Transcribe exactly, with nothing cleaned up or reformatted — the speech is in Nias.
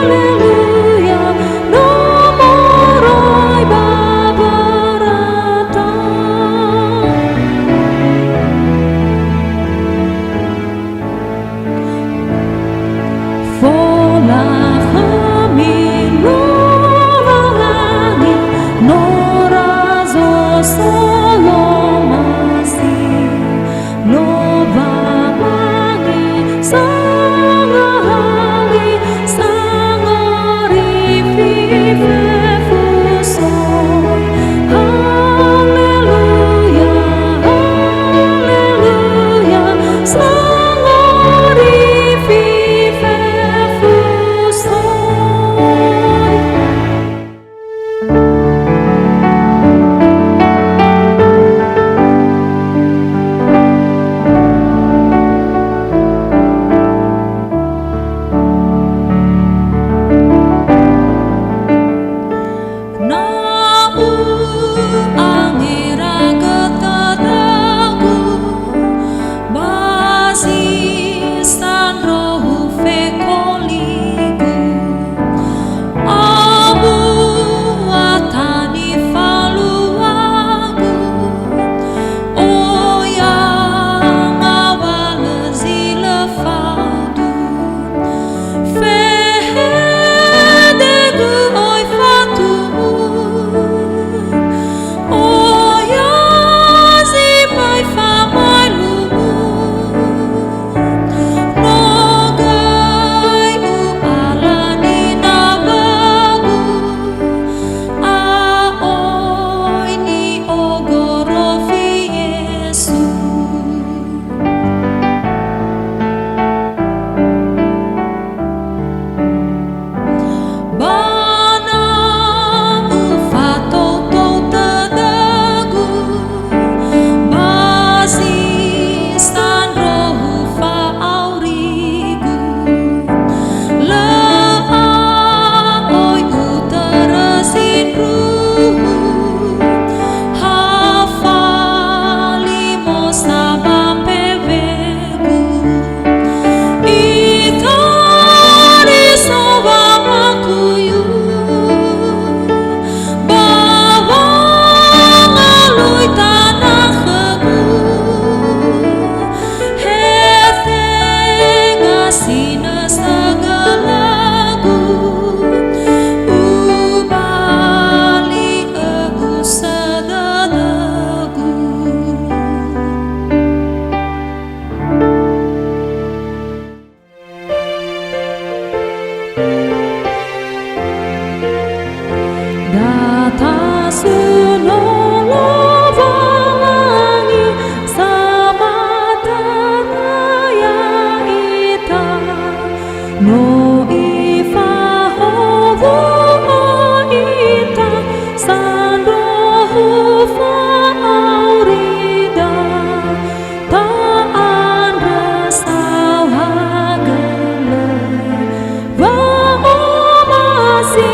Haleluya, no moroi ba barata. Folakhömi Lowalangi, no Razo Salomasi. Lowalangi sangahali, sangorifi fefu soi. Haleluya, haleluya, sangorifi fefu soi. Na u'angeragö tödögu, ba zi sandrohu fekoligu. Awua tanifaluagu, oya ngawalö zi lö faudu. Fehedegu oi fatumu, oya zi bai famaelungu. No göi u'ala ninawögu, a oi ni'ogorofi Yesu. Ba na ufatoutou tödögu, ba zi sandrohu fa'aurigu. Lö a'oi utörö sindruhu, ha falimo sa ba mpewe. Itari so wamakuyu, ba wangalui tana khögu, he tenga sinösö gölagu, ubali'ö usö dödögu. Da tasuno Lowalangi samatörö ya'ita, no Ifahowu'ö ita sandrohu fa'aurida. Ta'andrö saohagölö wa'omasi